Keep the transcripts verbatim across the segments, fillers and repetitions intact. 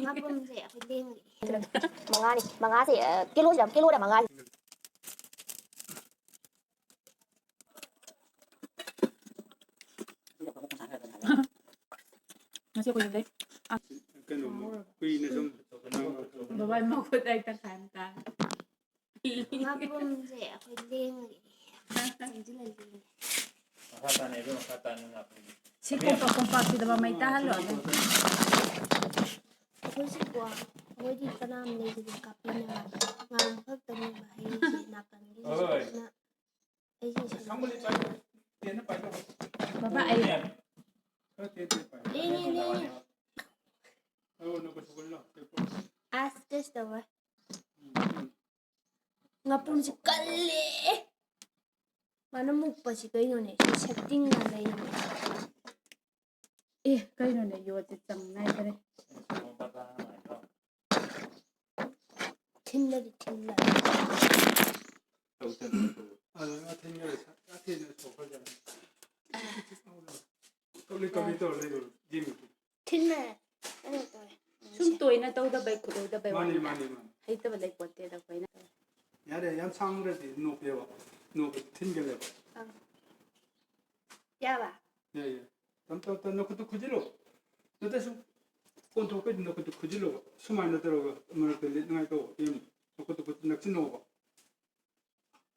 ꯉꯥꯄ꯭ꯔꯨꯝꯁꯦ ꯑꯩꯈꯣꯏ ꯂꯦꯡꯉꯤ꯫ ꯃꯉꯥꯅꯤ, ꯃꯉꯥꯁꯦ, ꯑ, ꯀꯤꯂꯣꯁꯤꯗ, ꯀꯤꯂꯣꯗ ꯃꯉꯥ꯫ ꯉꯁꯤ ꯑꯩꯈꯣꯏ ꯌꯨꯝꯗꯩ꯫ ꯀꯩꯅꯣ, ꯀꯨꯏꯅ ꯁꯨꯝ ꯕꯕꯥ ꯃꯈꯨꯠ ꯑꯩ ꯇꯪꯈꯥꯏ ꯑꯃ ꯇꯥꯔꯦ꯫ ꯉꯥꯄ꯭ꯔꯨꯝꯁꯦ ꯑꯩꯈꯣꯏ ꯂꯦꯡꯉꯤ꯫ ꯆꯪꯁꯤꯜꯍꯜꯂꯤ꯫ ꯃꯈꯥ ꯇꯥꯅ ꯏꯕꯦꯝ, ꯃꯈꯥ ꯇꯥꯅ ꯉꯥꯄ꯭ꯔꯨꯝ꯫ ꯁꯤ ꯀꯣꯝꯄꯥꯛ, ꯀꯣꯝꯄꯥꯛꯁꯤꯗ ꯃꯃꯩ ꯇꯥꯍꯜꯂꯣ ꯑꯗꯨꯝ꯫ ꯑꯩꯈꯣꯏꯁꯤꯀꯣ, ꯑꯩꯈꯣꯏꯗꯤ ꯀꯅꯥꯝ ꯂꯩꯇꯦ ꯀꯥꯞꯄꯤꯅꯕ꯫ ꯉꯥ ꯈꯛꯇꯅꯦꯕ ꯍꯩꯔꯤꯁꯦ ꯅꯥꯀꯟꯒꯤ꯫ ꯍꯣꯏ꯫ ꯑꯗꯨꯅ ꯑꯩꯁꯦ ꯁꯤꯗ ꯁꯪꯒꯣꯂꯤ ꯄꯥꯏꯌꯣ꯫ ꯇꯦꯟꯅ ꯄꯥꯏꯌꯣ꯫ ꯕꯕꯥ, ꯑꯩ ꯈꯔ ꯇꯦꯟ ꯇꯦꯟ ꯄꯥꯏꯌꯣ꯫ ꯂꯦꯡꯉꯦ, ꯂꯦꯡꯉꯦ꯫ ꯑꯧ, ꯅꯈꯨꯠ ꯁꯨꯒꯠꯂꯣ꯫ ꯑꯁ, ꯀꯩꯁꯨ ꯇꯧꯔꯣꯏ꯫ ꯎꯝ, ꯎꯝ꯫ ꯉꯥꯄ꯭ꯔꯨꯝꯁꯤ ꯀꯜꯂꯦ꯫ ꯃꯥꯅ ꯃꯨꯛꯄꯁꯤ ꯀꯩꯅꯣꯅꯦ? ꯁꯤ ꯁꯦꯠꯇꯤꯡꯒ ꯂꯩꯅꯦ꯫ ꯑꯦ, ꯀꯩꯅꯣꯅꯦ? ꯌꯣꯠꯁꯦ ꯆꯪ ꯅꯥꯏꯗꯔꯦ꯫ ꯊꯤꯜꯂꯗꯤ ꯊꯤꯜꯂꯗꯤ꯫ ꯑꯗꯨꯅ ꯊꯤꯟꯈ꯭ꯔꯦ꯫ ꯑꯊꯤꯅ ꯁꯣꯛꯈ꯭ꯔꯖꯥꯠꯅꯤ꯫ ꯀꯞꯂꯤ ꯀꯞꯂꯤ ꯇꯧꯔ ꯂꯩꯕ ꯌꯦꯡꯉꯨ꯫ ꯊꯤꯟꯅ ꯀꯩꯅꯣ ꯇꯧꯋꯦ꯫ ꯁꯨꯝ ꯇꯣꯏꯅ ꯇꯧꯗꯕꯩ, ꯈꯨꯠꯂꯣꯏꯗꯕꯩ ꯃꯥꯅꯤ, ꯋꯥꯅꯤꯗ꯫ ꯃꯥꯅꯤ, ꯃꯥꯅꯤ꯫ ꯍꯩꯇꯕ ꯂꯩꯄꯣꯠꯇꯦꯗ ꯑꯩꯈꯣꯏꯅ꯫ ꯌꯥꯔꯦ, ꯌꯥꯝ ꯁꯥꯡꯗ꯭ꯔꯗꯤ ꯅꯣꯞꯄꯦꯕ꯫ ꯅꯣꯞꯄꯗꯤ ꯊꯤꯟꯒꯜꯂꯦꯕ꯫ ꯑꯪ꯫ ꯌꯥꯕ? ꯌꯥꯏ, ꯌꯥꯏ꯫ ꯇꯞ ꯇꯞ ꯇꯞ ꯅꯈꯨꯠꯇꯨ ꯈꯨꯖꯤꯜꯂꯣ꯫ ꯅꯠꯇ꯭ꯔꯁꯨ ꯀꯣꯟꯊꯣꯛꯄꯩꯗꯤ ꯅꯈꯨꯠꯇꯨ ꯈꯨꯖꯤꯜꯂꯣꯕ꯫ ꯁꯨꯃꯥꯏꯅ ꯇꯧꯔꯒ ꯃꯔꯛꯇ ꯂꯤꯠꯅꯉꯥꯏ ꯇꯧꯕ꯫ ꯌꯦꯡꯉꯨ꯫ ꯅꯈꯨꯠꯇꯨ ꯈꯨꯠ ꯅꯛꯁꯤꯟꯅꯧꯕ꯫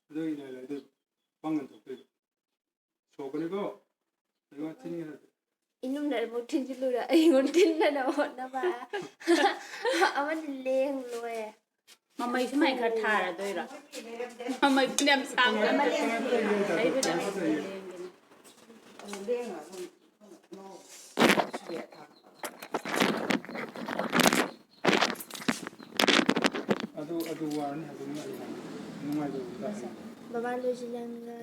ꯑꯗꯨ ꯑꯩꯅ ꯍꯥꯏꯔꯗꯤ ꯄꯥꯡꯒꯟ ꯊꯣꯛꯇꯣꯏꯕ꯫ ꯁꯣꯛꯀꯅꯤꯀꯣ꯫ ꯑꯗꯨꯒ ꯊꯤꯟꯒꯦ ꯍꯥꯏꯔꯗꯤ꯫ ꯏꯅꯨꯡꯗ ꯑꯃꯨꯛ ꯊꯤꯟꯖꯤꯜꯂꯨꯔ ꯑꯩꯉꯣꯟꯗ ꯊꯤꯟꯅꯅꯕ ꯍꯣꯠꯅꯕ꯫ ꯑꯃꯗꯤ ꯂꯦꯡ ꯂꯣꯏꯔꯦ꯫ ꯃꯃꯩ ꯁꯨꯃꯥꯏꯅ ꯈꯔ ꯊꯥꯔꯗꯣꯏꯔꯣ? ꯃꯃꯩ ꯐꯅꯌꯥꯝ ꯁꯥꯡꯕ ꯑꯃ ꯂꯦꯡ꯫ ꯂꯩꯕꯅꯦ꯫ ꯑꯗꯨ, ꯑꯗꯨ ꯋꯥꯔꯅꯤ ꯍꯥꯏꯕ ꯅꯨꯡꯉꯥꯏꯇꯕ꯫ ꯅꯨꯡꯉꯥꯏꯇꯕ꯫ ꯕꯕꯥ ꯂꯣꯏꯁꯤꯜꯂꯝꯒ꯫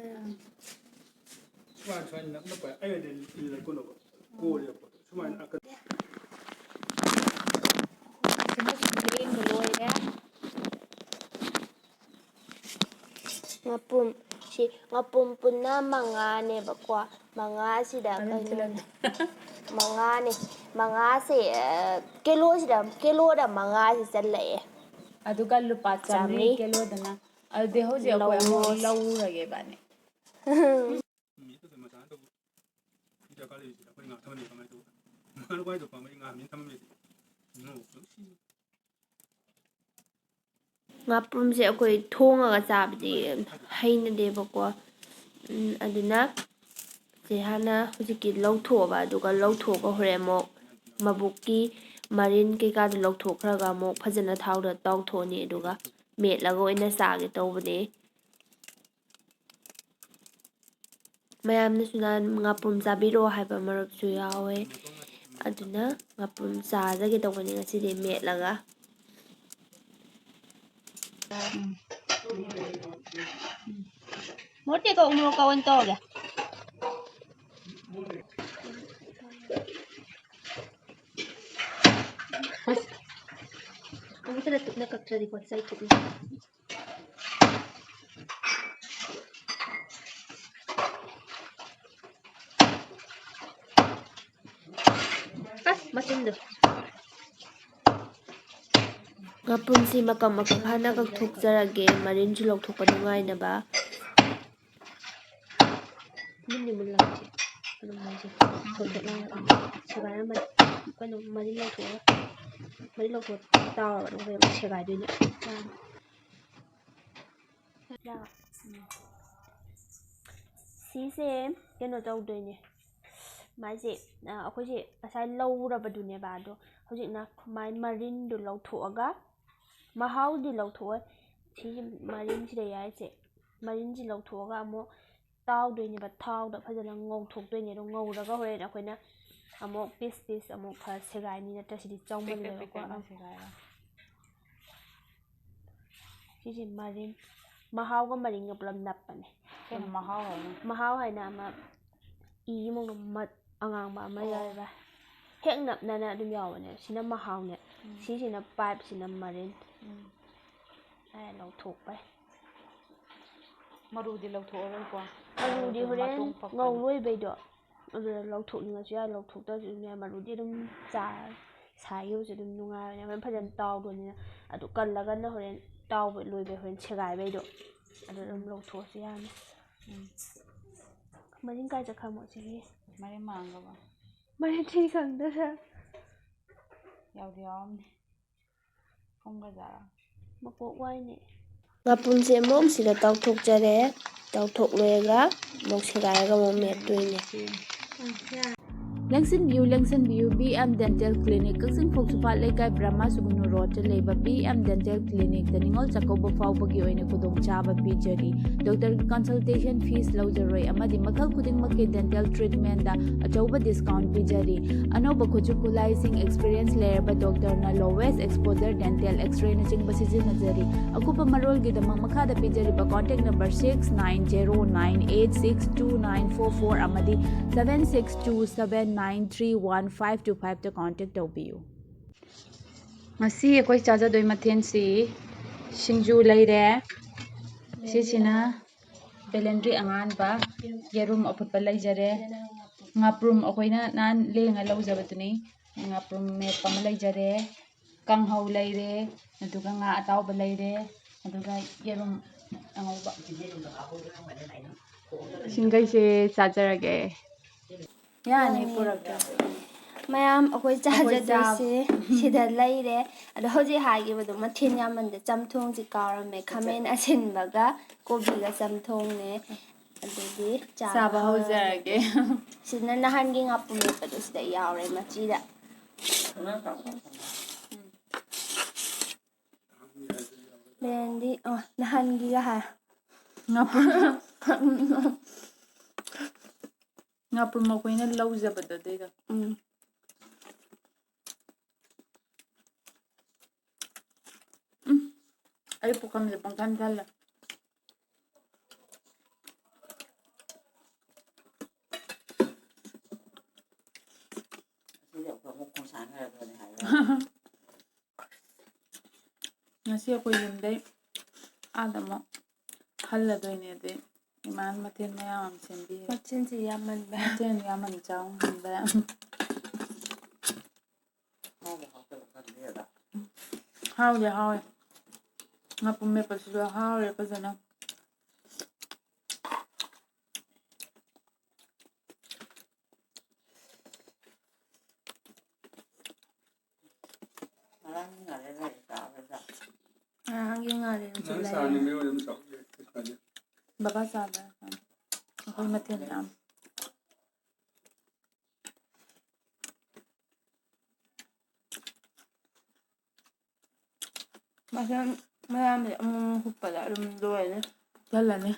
ꯁꯨꯃꯥꯏꯅ, ꯁꯨꯃꯥꯏꯅ ꯅꯞꯅ ꯄꯥꯏ-, ꯑꯩ ꯑꯣꯏꯅ ꯂꯦꯡꯉ ꯀꯣꯟꯅꯀꯣ꯫ ꯀꯣꯜꯂꯦꯕ ꯄꯣꯠꯇꯣ꯫ ꯁꯨꯃꯥꯏꯅ ꯑꯀꯟ-꯫ ꯂꯦꯡꯕ ꯂꯣꯏꯔꯦ꯫ ꯉꯥꯄ꯭ꯔꯨꯝ, ꯁꯤ ꯉꯥꯄ꯭ꯔꯨꯝ ꯄꯨꯟꯅ ꯃꯉꯥꯅꯦꯕꯀꯣ꯫ ꯃꯉꯥꯁꯤꯗ ꯑꯗꯨꯝ ꯀꯩꯅꯣ ꯊꯤꯜꯂꯝꯃꯦ꯫ ꯃꯉꯥꯅꯦ꯫ ꯃꯉꯥꯁꯦ, ꯑ, ꯀꯤꯂꯣꯁꯤꯗ, ꯀꯤꯂꯣꯗ ꯃꯉꯥꯁꯤ ꯆꯜꯂꯛꯑꯦ꯫ ꯑꯗꯨꯒ ꯂꯨꯄꯥ ꯆꯥꯝꯃꯔꯤ ꯆꯥꯝꯃꯔꯤ꯫ ꯀꯤꯂꯣꯗꯅ꯫ ꯑꯗꯨꯗꯤ ꯍꯧꯖꯤꯛ ꯑꯩꯈꯣꯏ ꯑꯃꯨꯛ ꯂꯧꯔꯣꯁꯤ꯫ ꯂꯧꯔꯨꯔꯒꯦ ꯏꯕꯥꯅꯤ꯫ ꯃꯤ ꯑꯇꯩ ꯃꯆꯥ ꯅꯠꯇꯕ ꯗꯔꯀꯥꯔ ꯂꯩꯔꯤꯁꯤꯗ ꯑꯩꯈꯣꯏ ꯉꯥ ꯊꯝꯃꯝꯃꯦ ꯀꯃꯥꯏꯅ ꯇꯧꯕ? ꯉꯥ ꯂꯨꯄꯥ ꯍꯥꯏꯗꯣ ꯄꯥꯝꯕꯩ ꯉꯥ ꯃꯤ ꯊꯝꯃꯝꯃꯦ꯫ ꯅꯣ, ꯅꯨꯡꯁꯤ꯫ ꯉꯥꯄ꯭ꯔꯨꯝꯁꯦ ꯑꯩꯈꯣꯏ ꯊꯣꯡꯉꯒ ꯆꯥꯕꯗꯤ ꯍꯩꯅꯗꯦꯕꯀꯣ꯫ ꯎꯝ, ꯑꯗꯨꯅ ꯁꯦ ꯍꯥꯟꯅ ꯍꯧꯖꯤꯛꯀꯤ ꯂꯧꯊꯣꯛꯑꯕ, ꯑꯗꯨꯒ ꯂꯧꯊꯣꯛꯑꯒ ꯍꯣꯔꯦꯟ ꯑꯃꯨꯛ ꯃꯕꯨꯛꯀꯤ ꯃꯔꯤꯟ ꯀꯩꯀꯥꯗꯣ ꯂꯧꯊꯣꯛꯈ꯭ꯔꯒ ꯑꯃꯨꯛ ꯐꯖꯅ ꯊꯥꯎꯗ ꯇꯥꯎꯊꯣꯛꯑꯅꯤ, ꯑꯗꯨꯒ ꯃꯦꯠꯂꯒ ꯑꯣꯏꯅ ꯆꯥꯒꯦ ꯇꯧꯕꯅꯦ꯫ ꯃꯌꯥꯝꯅꯁꯨ ꯅꯍꯥꯟ ꯉꯥꯄ꯭ꯔꯨꯝ ꯆꯥꯕꯤꯔꯛꯑꯣ ꯍꯥꯏꯕ ꯃꯔꯨꯞꯁꯨ ꯌꯥꯎꯋꯦ꯫ ꯑꯗꯨꯅ ꯉꯥꯄ꯭ꯔꯨꯝ ꯆꯥꯖꯒꯦ ꯇꯧꯕꯅꯤ ꯉꯁꯤꯗꯤ ꯃꯦꯠꯂꯒ꯫ ꯃꯣꯔꯣꯛ ꯇꯦꯛꯄ ꯎ ꯃꯣꯔꯣꯛꯀ ꯑꯣꯏꯅ ꯇꯧꯔꯒꯦ꯫ ꯑꯁ, ꯑꯃꯨꯛ ꯈꯔ ꯀꯨꯞꯅ ꯀꯛꯇ꯭ꯔꯗꯤꯀꯣ, ꯆꯥꯏꯊꯣꯛꯅꯤ꯫ ꯑꯁ, ꯃꯆꯤꯟꯗꯣ꯫ ꯉꯥꯄ꯭ꯔꯨꯝꯁꯤ ꯃꯀꯛ ꯃꯀꯛ ꯍꯥꯟꯅ ꯀꯛꯊꯣꯛꯆꯔꯒꯦ, ꯃꯔꯤꯟꯁꯨ ꯂꯧꯊꯣꯛꯄ ꯅꯨꯡꯉꯥꯏꯅꯕ꯫ ꯃꯨꯟꯗꯤ ꯃꯨꯜꯂꯕꯅꯤ꯫ ꯑꯗꯨꯝ ꯃꯣꯏꯁꯦ ꯊꯣꯠ ꯊꯣꯠ ꯂꯥꯎꯔꯒ ꯁꯦꯒꯥꯏꯔꯝꯃꯅꯤ꯫ ꯀꯩꯅꯣ, ꯃꯔꯤꯟ ꯂꯧꯊꯣꯛꯑꯒ, ꯃꯔꯤꯟ ꯂꯧꯊꯣꯛꯑ ꯇꯥꯎꯔꯒ ꯑꯗꯨꯝ ꯀꯩꯅꯣ ꯁꯦꯒꯥꯏꯗꯣꯏꯅꯦ꯫ ꯁꯤꯁꯦ ꯀꯩꯅꯣ ꯇꯧꯗꯣꯏꯅꯦ꯫ ꯃꯥꯏꯁꯦ, ꯑ, ꯑꯩꯈꯣꯏꯁꯦ ꯉꯁꯥꯏ ꯂꯧꯔꯕꯗꯨꯅꯦꯕ, ꯑꯗꯣ ꯍꯧꯖꯤꯛꯅ ꯃꯥꯏ ꯃꯔꯤꯟꯗꯨ ꯂꯧꯊꯣꯛꯑꯒ, ꯃꯍꯥꯎꯗꯤ ꯂꯧꯊꯣꯛꯑꯣꯏ꯫ ꯁꯤꯒꯤ ꯃꯔꯤꯟꯁꯤꯗ ꯌꯥꯏꯁꯦ, ꯃꯔꯤꯟꯁꯤ ꯂꯧꯊꯣꯛꯑꯒ ꯑꯃꯨꯛ ꯇꯥꯎꯗꯣꯏꯅꯦꯕ, ꯊꯥꯎꯗ ꯐꯖꯅ ꯉꯧꯊꯣꯛꯇꯣꯏꯅꯦ꯫ ꯑꯗꯣ ꯉꯧꯔꯒ ꯍꯣꯔꯦꯟ ꯑꯩꯈꯣꯏꯅ ꯑꯃꯨꯛ ꯄꯤꯁ ꯄꯤꯁ ꯑꯃꯨꯛ ꯈꯔ ꯁꯦꯒꯥꯏꯅꯤ, ꯅꯠꯇ꯭ꯔ ꯁꯤꯗꯤ ꯄꯤꯛꯅ ꯆꯥꯎꯃꯜꯂꯦꯕꯀꯣ꯫ ꯄꯤꯛꯅ ꯑꯪ꯫ ꯁꯦꯒꯥꯏꯔꯒ꯫ ꯁꯤꯁꯦ ꯃꯔꯤꯟ, ꯃꯍꯥꯎꯒ ꯃꯔꯤꯟꯒ ꯄꯨꯂꯞ ꯅꯞꯄꯅꯦ꯫ ꯀꯩꯅꯣ ꯃꯍꯥꯎ ꯍꯥꯏꯅ? ꯃꯍꯥꯎ ꯍꯥꯏꯅ ꯑꯃ ꯏꯒꯤ ꯃꯑꯣꯡꯗ ꯃꯠ ꯑꯉꯥꯡꯕ ꯑꯃ ꯑꯣ꯫ ꯌꯥꯎꯋꯦꯕ꯫ ꯍꯦꯛ ꯅꯞꯅꯅ ꯑꯗꯨꯝ ꯌꯥꯎꯕꯅꯦ꯫ ꯁꯤꯅ ꯃꯍꯥꯎꯅꯦ꯫ ꯎꯝ꯫ ꯁꯤꯁꯤꯅ ꯄꯥꯏꯞꯁꯤꯅ ꯃꯔꯤꯟ꯫ ꯎꯝ꯫ ꯑꯦ, ꯂꯧꯊꯣꯛꯄꯩ꯫ ꯃꯔꯨꯗꯤ ꯂꯧꯊꯣꯛꯑꯔꯣꯏꯀꯣ? ꯃꯔꯨꯗꯤ ꯃꯔꯨꯗꯣ ꯍꯣꯔꯦꯟ ꯃꯇꯣꯡ ꯄꯛꯄꯅꯤ꯫ ꯉꯧ ꯂꯣꯏꯕꯩꯗꯣ꯫ ꯑꯗꯨꯅ ꯂꯧꯊꯣꯛꯅꯤꯡꯉꯁꯨ ꯌꯥꯏ, ꯂꯧꯊꯣꯛꯇ꯭ꯔꯁꯨ ꯑꯗꯨꯝ ꯌꯥꯏ꯫ ꯃꯔꯨꯗꯤ ꯑꯗꯨꯝ ꯆꯥ ꯁꯥꯏꯈꯤꯕꯁꯨ ꯑꯗꯨꯝ ꯅꯨꯡꯉꯥꯏꯕꯅꯦ꯫ ꯍꯣꯔꯦꯟ ꯐꯖꯅ ꯇꯥꯎꯗꯣꯏꯅꯤꯅ꯫ ꯑꯗꯨ ꯀꯜꯂꯒꯅ ꯍꯣꯔꯦꯟ ꯇꯥꯎꯕ ꯂꯣꯏꯕꯩ ꯍꯣꯔꯦꯟ ꯁꯦꯒꯥꯏꯕꯩꯗꯣ ꯑꯗꯨ ꯑꯗꯨꯝ ꯂꯧꯊꯣꯛꯑꯁꯨ ꯌꯥꯅꯤ꯫ ꯎꯝ꯫ ꯃꯔꯤꯡ ꯀꯥꯏ ꯆꯠꯈ꯭ꯔꯃꯣ ꯁꯤꯒꯤ? ꯃꯔꯤꯡ ꯃꯥꯡꯈ꯭ꯔꯕ? ꯃꯔꯤꯡ ꯊꯤ ꯈꯪꯗ꯭ꯔꯦ꯫ ꯌꯥꯎꯗꯤ ꯌꯥꯎꯔꯝꯅꯤ꯫ ꯐꯝꯒꯖꯥꯔꯥ? ꯃꯀꯣꯛ ꯋꯥꯏꯅꯦ꯫ ꯉꯥꯄꯨꯝꯁꯦ ꯑꯃꯨꯛ ꯁꯤꯗ ꯇꯥꯎꯊꯣꯛꯆꯔꯦ꯫ ꯇꯥꯎꯊꯣꯛ ꯂꯣꯏꯔꯒ ꯑꯃꯨꯛ ꯁꯦꯒꯥꯏꯔꯒ ꯑꯃꯨꯛ ꯃꯦꯠꯇꯣꯏꯅꯦ꯫ ꯂꯦꯡꯁꯤꯟꯕꯤꯌꯨ, ꯂꯦꯡꯁꯤꯟꯕꯤꯌꯨ, ꯕꯤ ꯑꯦꯝ Dental Clinic, ꯀꯛꯆꯤꯡ ꯈꯣꯡꯆꯨꯄꯥꯠ ꯂꯩꯀꯥꯏ ꯕ꯭ꯔꯍꯃ ꯁꯨꯒꯨꯅꯨ ꯔꯣꯗꯇ ꯂꯩꯕ B M Dental Clinicꯇ Ningol Chakkouba ꯐꯥꯎꯕꯒꯤ ꯑꯣꯏꯅ ꯈꯨꯗꯣꯡꯆꯥꯕ ꯄꯤꯖꯔꯤ꯫ Doctorꯒꯤ consultation fees ꯂꯧꯖꯔꯣꯏ ꯑꯃꯗꯤ ꯃꯈꯜ ꯈꯨꯗꯤꯡꯃꯛꯀꯤ dental treatmentꯇ ꯑꯆꯧꯕ discount ꯄꯤꯖꯔꯤ꯫ ꯑꯅꯧꯕ ꯈꯨꯠꯁꯨ ꯈꯨꯠꯂꯥꯏꯁꯤꯡ experience ꯂꯩꯔꯕ doctorꯅ lowest exposure dental X-rayꯅꯆꯤꯡꯕ ꯁꯤꯖꯤꯟꯅꯖꯔꯤ꯫ ꯑꯀꯨꯞꯄ ꯃꯔꯣꯜꯒꯤꯗꯃꯛ ꯃꯈꯥꯗ ꯄꯤꯖꯔꯤꯕ contact number six nine zero nine eight six two nine four four ꯑꯃꯗꯤ seven six two seven nine three one five two fiveꯇ contact ꯇꯧꯕꯤꯌꯨ꯫ ꯉꯁꯤ ꯑꯩꯈꯣꯏ ꯆꯥꯖꯗꯣꯏ ꯃꯊꯦꯜꯁꯤ ꯁꯤꯡꯖꯨ ꯂꯩꯔꯦ, ꯁꯤꯁꯤꯅ ꯕꯦꯂꯦꯟꯗ꯭ꯔꯤ ꯑꯉꯥꯟꯕ, ꯌꯦꯔꯨꯝ ꯑꯐꯨꯠꯄ ꯂꯩꯖꯔꯦ, ꯉꯥꯄ꯭ꯔꯨꯝ ꯑꯩꯈꯣꯏꯅ ꯅꯍꯥꯟ ꯂꯦꯡꯉ ꯂꯧꯖꯕꯗꯨꯅꯤ, ꯉꯥꯄ꯭ꯔꯨꯝ ꯃꯦꯠꯄ ꯑꯃ ꯂꯩꯖꯔꯦ, ꯀꯥꯡꯍꯧ ꯂꯩꯔꯦ, ꯑꯗꯨꯒ ꯉꯥ ꯑꯇꯥꯎꯕ ꯂꯩꯔꯦ, ꯑꯗꯨꯒ ꯌꯦꯔꯨꯝ ꯑꯉꯧꯕ꯫ ꯁꯤꯡꯈꯩꯁꯦ ꯆꯥꯖꯔꯒꯦ꯫ ꯌꯥꯅꯤ, ꯌꯥꯅꯤ꯫ ꯄꯨꯔꯛꯀꯦ꯫ ꯃꯌꯥꯝ ꯑꯩꯈꯣꯏ ꯑꯩꯈꯣꯏ ꯆꯥ- ꯆꯥꯖꯗꯣꯏꯁꯦ ꯁꯤꯗ ꯂꯩꯔꯦ꯫ ꯑꯗꯣ ꯍꯧꯖꯤꯛ ꯍꯥꯏꯈꯤꯕꯗꯣ ꯃꯊꯦꯜ ꯌꯥꯝꯃꯟꯗ ꯆꯝꯊꯣꯡꯁꯤ ꯀꯥꯎꯔꯝꯃꯦ꯫ ꯈꯥꯃꯦꯟ ꯑꯁꯤꯟꯕꯒ ꯀꯣꯕꯤꯒ ꯆꯝꯊꯣꯡꯅꯦ꯫ ꯑꯗꯨꯗꯤ ꯆꯥꯕ ꯆꯥꯕ ꯍꯧꯔꯒꯦ꯫ ꯍꯧꯖꯔꯒꯦ꯫ ꯁꯤꯅ ꯅꯍꯥꯟꯒꯤ ꯉꯥꯄꯨꯝ ꯃꯦꯠꯄꯗꯣ ꯁꯤꯗ ꯌꯥꯎꯔꯦ ꯃꯆꯤꯗ꯫ ꯂꯦꯟꯗꯤ ꯑ, ꯅꯍꯥꯟꯒꯤꯒ ꯍꯥꯏ꯫ ꯉꯥꯄ꯭ꯔꯨꯝ꯫ ꯉꯥꯄ꯭ꯔꯨꯝ ꯑꯩꯈꯣꯏꯅ ꯂꯧꯖꯕꯗ ꯑꯗꯨꯏꯗꯣ꯫ ꯎꯝ꯫ ꯎꯝ꯫ ꯑꯩ ꯄꯨꯈꯝꯁꯦ ꯄꯪꯊꯟ ꯊꯜꯂꯦ꯫ ꯉꯁꯤ ꯑꯩꯈꯣꯏ ꯌꯨꯝꯗꯩ ꯑꯥꯗ ꯑꯃꯨꯛ ꯍꯜꯂꯗꯣꯏꯅꯦ꯫ ꯑꯗꯨꯏ ꯏꯃꯥꯅ ꯃꯊꯦꯜ ꯃꯌꯥꯝ ꯑꯃ ꯁꯦꯝꯕꯤꯔꯦ꯫ ꯃꯆꯤꯟꯁꯤ ꯌꯥꯝꯃꯟꯕ꯫ ꯃꯊꯦꯜ ꯌꯥꯝꯃꯟ ꯆꯥꯎ ꯉꯝꯗ꯫ ꯍꯥꯎꯗꯤ ꯍꯥꯎꯋꯦ꯫ ꯉꯥꯄꯨꯝ ꯃꯦꯠꯄꯁꯤꯁꯨ ꯍꯥꯎꯔꯦ ꯐꯖꯅ꯫ ꯉꯔꯥꯡꯒꯤ ꯉꯥꯔꯦꯟꯁꯨ ꯅꯪ ꯂꯩꯔꯦ꯫ ꯆꯥꯅꯤꯡꯉꯦ ꯑꯣꯏꯔꯝ ꯆꯥꯎ꯫ ꯀꯩꯁꯨ ꯀꯥꯏꯗꯦ꯫ ꯕꯕꯥ ꯆꯥꯕ꯫ ꯑꯩꯈꯣꯏ ꯃꯊꯦꯜ ꯌꯥꯝ꯫ ꯃꯁꯝ ꯃꯌꯥꯝꯁꯦ ꯑꯃꯨꯛ ꯑꯃꯨꯛ ꯍꯨꯞꯄꯗ ꯑꯗꯨꯝ ꯂꯣꯏꯔꯦ꯫ ꯆꯜꯂꯅꯤ꯫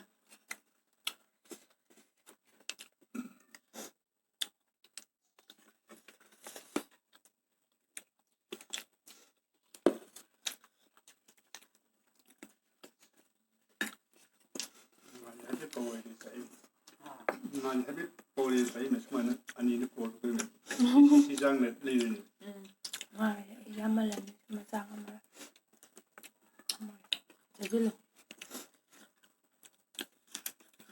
ꯅꯨꯡꯉꯥꯏ ꯍꯥꯏꯐꯦꯠ ꯄꯧꯔꯦ ꯆꯍꯤ ꯃꯁꯨꯃꯥꯏꯅ ꯑꯅꯤꯅ ꯀꯣꯜ ꯇꯧꯔꯤꯕ ꯁꯤ ꯆꯥꯡꯗ ꯂꯩꯔꯤꯅꯤ꯫ ꯉꯥꯏ ꯌꯥꯝꯃꯜꯂꯅꯤ ꯃꯆꯥ ꯑꯃ꯫ ꯆꯥꯁꯤꯜꯂꯨ꯫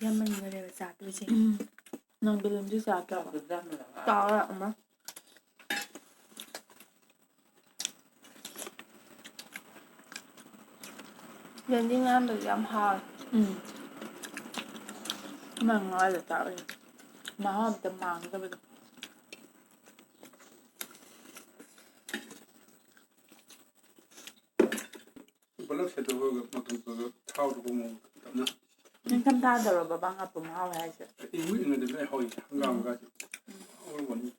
ꯌꯥꯝꯃꯟꯈꯔꯦꯕ ꯆꯥꯗꯣꯏꯁꯦ꯫ ꯅꯪ ꯕꯦꯂꯦꯟꯗ꯭ꯔꯤ ꯆꯥꯗ꯭ꯔꯕ? ꯇꯥꯎꯔ ꯑꯃ꯫ ꯌꯦꯟꯗꯤ ꯉꯥꯟꯕꯁꯨ ꯌꯥꯝ ꯍꯥꯎꯋꯦ꯫ ꯎꯝ꯫ ꯏꯃꯥ ꯉꯥꯏꯗ ꯆꯥꯕ ꯃꯍꯥꯎ ꯑꯝꯇ ꯃꯥꯡꯗꯕꯗꯣ꯫ ꯄꯨꯂꯞ ꯁꯦꯠꯇꯣꯛꯑꯒ ꯃꯇꯨꯡ ꯈꯔ ꯊꯥꯎꯗꯨ ꯉꯧ ꯇꯞꯅ꯫ ꯅꯤꯡꯊꯝꯊꯥꯗꯔꯣ ꯕꯕꯥ ꯉꯥꯄ꯭ꯔꯨꯝ ꯍꯥꯎꯋꯦ ꯍꯥꯏꯁꯦ? ꯏꯪꯕ ꯏꯪꯉꯗꯤ ꯂꯣꯏ ꯍꯧꯏ ꯍꯪꯒꯥꯝꯒꯁꯦ꯫ ꯍꯧꯔꯝꯒꯅꯤ꯫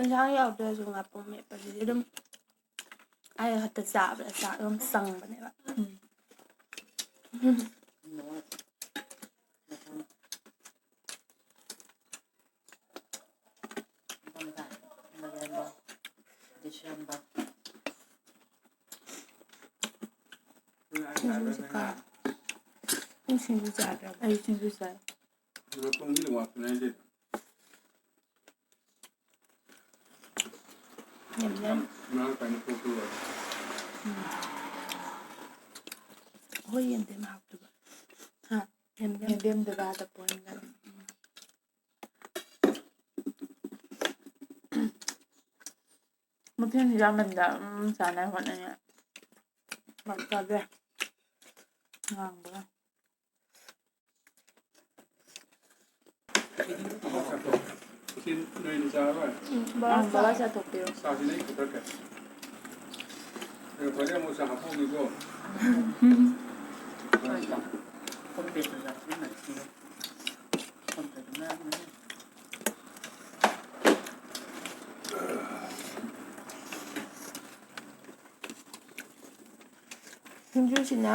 ꯏꯟꯁꯥꯡ ꯌꯥꯎꯗ꯭ꯔꯁꯨ ꯉꯥꯄ꯭ꯔꯨꯝ ꯃꯦꯠꯄꯁꯤꯗꯤ ꯑꯗꯨꯝ ꯑꯩ ꯈꯛꯇ ꯆꯥꯕꯗ ꯆꯥꯛ ꯑꯗꯨꯝ ꯆꯪꯕꯅꯦꯕ꯫ ꯎꯝ꯫ ꯁꯤꯡꯖꯨꯁꯦ ꯀꯥ-, ꯅꯪ ꯁꯤꯡꯖꯨ ꯆꯥꯗ꯭ꯔꯕ? ꯑꯩ ꯁꯤꯡꯖꯨ ꯆꯥꯏ꯫ ꯉꯥꯄ꯭ꯔꯨꯝꯒꯤꯗꯤ ꯋꯥꯠꯄꯅꯦ ꯍꯥꯏꯗꯤ꯫ ꯌꯥꯝ ꯌꯥꯝ꯫ ꯃꯔꯥꯡ ꯀꯥꯏꯅ ꯄꯣꯛꯄ ꯑꯣꯏꯔꯦ꯫ ꯑꯩꯈꯣꯏ ꯌꯦꯟꯗꯦꯝ ꯍꯥꯞꯇꯕ꯫ ꯍꯥ? ꯌꯦꯟꯗꯦꯝ꯫ ꯂꯦꯝꯗꯕ ꯌꯥꯗ ꯄꯣꯟꯒꯅꯤ꯫ ꯃꯊꯦꯜ ꯌꯥꯝꯃꯟꯗ ꯑꯗꯨꯝ ꯆꯥꯅ ꯍꯣꯠꯅꯩ꯫ ꯄꯥꯛ ꯆꯥꯗꯦ꯫ ꯉꯥꯡꯕꯒ꯫ ꯁꯤ ꯅꯣꯏꯅ ꯆꯥꯔꯣꯏ? ꯎꯝ, ꯕꯣꯔꯥ ꯆꯥ꯫ ꯕꯣꯔꯥ ꯆꯥꯊꯣꯛꯄꯤꯔꯣ꯫ ꯆꯥꯁꯤ ꯅꯪ ꯈꯛꯇ ꯀꯩ? ꯑꯗꯨꯒ ꯐꯔꯦ ꯑꯃꯨꯛ ꯆꯥ ꯍꯥꯞꯄꯝꯒꯦꯀꯣ꯫ ꯎꯝ꯫ ꯍꯣꯏ, ꯆꯥ꯫ ꯐꯣꯟ ꯄꯦ ꯇꯧꯖ ꯁꯤꯖꯤꯟꯅꯔꯁꯤ꯫ ꯐꯣꯟ ꯄꯦ ꯇꯧꯅꯔꯝꯒꯅꯤ꯫ ꯁꯤꯡꯖꯨꯁꯤꯅ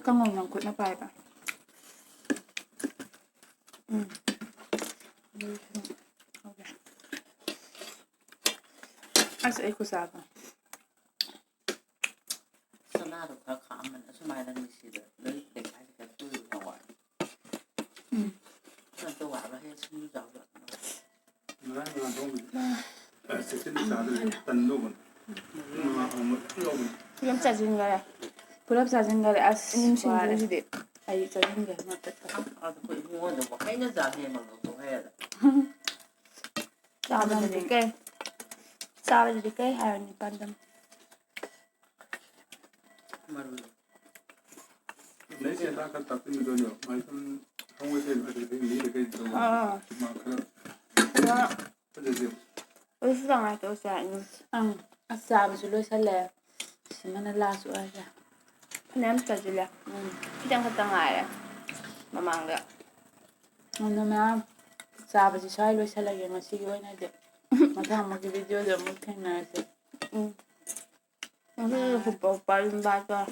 ꯀꯥꯡꯉꯧ ꯅꯪ ꯈꯨꯠꯅ ꯄꯥꯏꯕ꯫ ꯎꯝ꯫ ꯑꯁ, ꯑꯩ ꯈꯨꯠꯁꯥꯗꯣ꯫ ꯆꯅꯥꯗꯣ ꯈꯔ ꯈꯥꯛꯑꯝꯕꯅꯦ꯫ ꯑꯁꯨꯃꯥꯏꯅ ꯃꯤꯛꯁꯤꯗ ꯂꯣꯏ ꯂꯩꯈꯥꯏꯔꯒ ꯇꯣꯏꯕ ꯈꯔ ꯋꯥꯠꯂꯤ꯫ ꯎꯝ꯫ ꯈꯔ ꯇꯧ ꯋꯥꯠꯂ ꯍꯦꯛ ꯁꯤꯡꯖꯨ ꯆꯥꯕꯗ꯫ ꯉꯔꯥꯡ ꯉꯥ ꯊꯣꯡꯕꯗꯤ ꯆꯦꯛꯁꯤꯟꯅ ꯆꯥꯗ꯭ꯔꯗꯤ ꯇꯟꯗꯧꯕꯅꯤ꯫ ꯉꯥ ꯊꯣꯡꯕ ꯌꯥꯎꯕꯅꯤ꯫ ꯄꯨꯂꯞ ꯆꯥꯁꯤꯟꯈꯔꯦ꯫ ꯄꯨꯂꯞ ꯆꯥꯁꯤꯟꯈꯔꯦ꯫ ꯑꯁ, ꯅꯤꯡꯁꯤꯡꯗ꯭ꯔꯦ ꯋꯥꯔꯦ꯫ ꯁꯤꯗꯤ꯫ ꯑꯩ ꯆꯥꯁꯤꯟꯈ꯭ꯔꯦ ꯉꯥꯛꯇ꯫ ꯑꯗꯨ ꯑꯩꯈꯣꯏ ꯏꯕꯨꯡꯉꯣꯗꯨꯕꯨ ꯍꯩꯅ ꯆꯥꯗꯦ ꯃꯉꯣꯟꯗ ꯍꯥꯏꯔꯒ꯫ ꯆꯥꯕꯗꯗꯤ ꯀꯩ? ꯆꯥꯕꯗꯗꯤ ꯀꯩ ꯍꯥꯏꯔꯨꯅꯤ, ꯄꯥꯟꯗꯝ? ꯃꯔꯨ꯫ ꯂꯩꯁꯦ ꯍꯤꯗꯥꯛ ꯈꯔ ꯇꯥꯛꯄꯤꯒꯗꯣꯏꯅꯦꯕ꯫ ꯃꯥꯏ ꯁꯨꯝ ꯊꯣꯡꯕꯁꯦ ꯑꯗꯨꯗꯒꯤ ꯃꯤꯗ ꯀꯩ ꯇꯧꯕ ꯑꯥ꯫ ꯃꯥ ꯈꯔ ꯑꯗꯣ ꯐꯖꯗꯦꯕ꯫ ꯑꯗꯨꯁꯨ ꯇꯉꯥꯏ ꯇꯧꯁꯦ ꯍꯥꯏꯅꯤ꯫ ꯑꯪ꯫ ꯑꯁ, ꯆꯥꯕꯁꯨ ꯂꯣꯏꯁꯜꯂꯦ꯫ ꯁꯤꯃꯅ ꯂꯥꯁ ꯑꯣꯏꯔꯁꯦ꯫ ꯐꯅꯌꯥꯝ ꯆꯥꯁꯤꯜꯂꯦ꯫ ꯎꯝ꯫ ꯈꯤꯇꯪ ꯈꯛꯇ ꯉꯥꯏꯔꯦ ꯃꯃꯥꯡꯗ꯫ ꯑꯗꯨꯅ ꯃꯌꯥꯝ ꯆꯥꯕꯁꯤ ꯁ꯭ꯋꯥꯏ ꯂꯣꯏꯁꯤꯜꯂꯒꯦ ꯉꯁꯤꯒꯤ ꯑꯣꯏꯅꯗꯤ꯫ ꯃꯊꯪ ꯑꯃꯨꯛꯀꯤ ꯚꯤꯗꯤꯑꯣꯗ ꯑꯃꯨꯛ ꯊꯦꯡꯅꯔꯁꯦ꯫ ꯎꯝ꯫ ꯉꯁꯤꯒꯤ ꯈꯨꯄꯣꯛꯄ ꯑꯗꯨꯝ ꯕꯥꯏ ꯇꯧꯔꯦ꯫